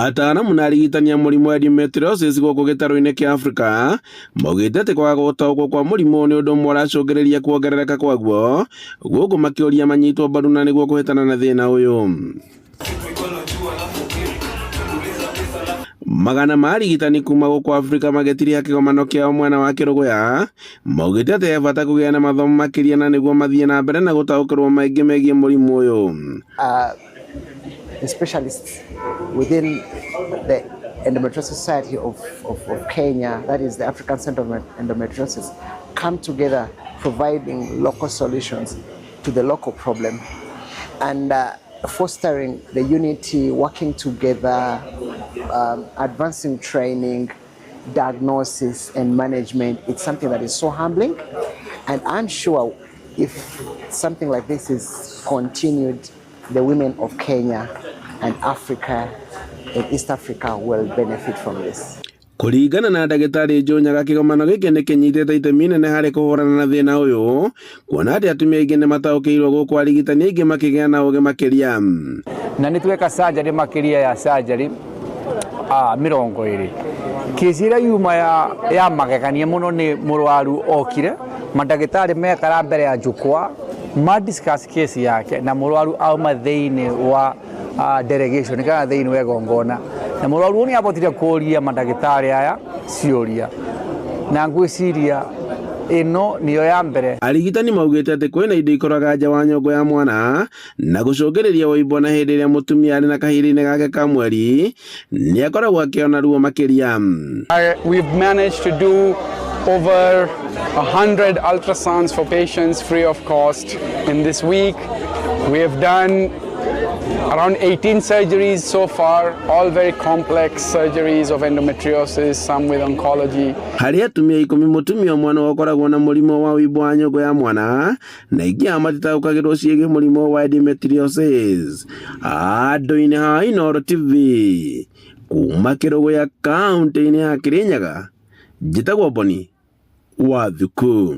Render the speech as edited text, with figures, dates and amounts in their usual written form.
Ataaramu na arigitani a mũrimũ wa endometriosis gũkũ gĩtarũ-inĩ kĩa Afrika maugĩte atĩ kwaga gũtaũkwo kwa mũrimũ ũyũ nĩ ũndũ ũmwe ũracũngĩrĩria kuongerereka kwaguo, gũkũ makĩũria manyitwo mbaru na nĩguo kũhĩtana na thĩna ũyũ. Magana ma arigitani kuma gũkũ Afrika magĩtiriha kĩgomano kĩao mwena wa Kĩrũgũya maugĩte atĩ he bata kũgĩa na mathomo makĩria na nĩguo mathiĩ na mbere na gũtaũkĩrwo maingĩ megiĩ mũrimũ ũyũ. The specialists within the Endometriosis Society of Kenya, that is the African Center of Endometriosis, come together providing local solutions to the local problem and fostering the unity, working together, advancing training, diagnosis and management. It's something that is so humbling, and I'm sure if something like this is continued, the women of Kenya and Africa and East Africa will benefit from this. Kũringana na ndagĩtarĩ Njonyaga, kĩgomano gĩkĩ nĩ kĩnyitĩte itemi inene harĩ kũhũrana na thĩna ũyũ, kuona atĩ atumia aingĩ nĩ mataũkĩirwo gũkũ arigitani aingĩ makĩgĩa na ũgĩ makĩria. Na nĩ tweka surgery makĩria ya surgery 20. Kĩci ĩrĩa yuma ya magegania mũno nĩ mũrwaru okire, mandagĩtarĩ mekara mbere ya jukwaa ma discuss case yake, na mũrwaru auma thĩinĩ wa delegation kana thĩinĩ wa igongona, na mũrwaru ũyũ nĩ abotire kũria mandagĩtarĩ aya ciũria, na ngwĩciria ĩno nĩyo ya mbere. Arigitani maugĩte atĩ kwĩna indo ikoraga nja wa nyongo ya mwana na gũcũngĩrĩria wũimbo, na hĩndĩ ĩrĩa mũtumia arĩ na kahinda-inĩ gake ka mweri nĩ akoragwo akĩona ruo makĩria. We've managed to do over 100 ultrasounds for patients free of cost in this week. We have done around 18 surgeries so far, all very complex surgeries of endometriosis, some with oncology. Harĩ atumia 10, mũtumia ũmwe nĩwe ũkoragwo na mũrimũ wa wũimbo wa nyongo ya mwana, na aingĩ ao matitaũkagĩrwo ciĩgiĩ mũrimũ wa endometriosis. Andũ-inĩ ha Inooro TV kuma Kĩrũgũya, kaũntĩ-inĩ ya Kĩrĩnyaga, njĩtagwo Boni wa Thuku.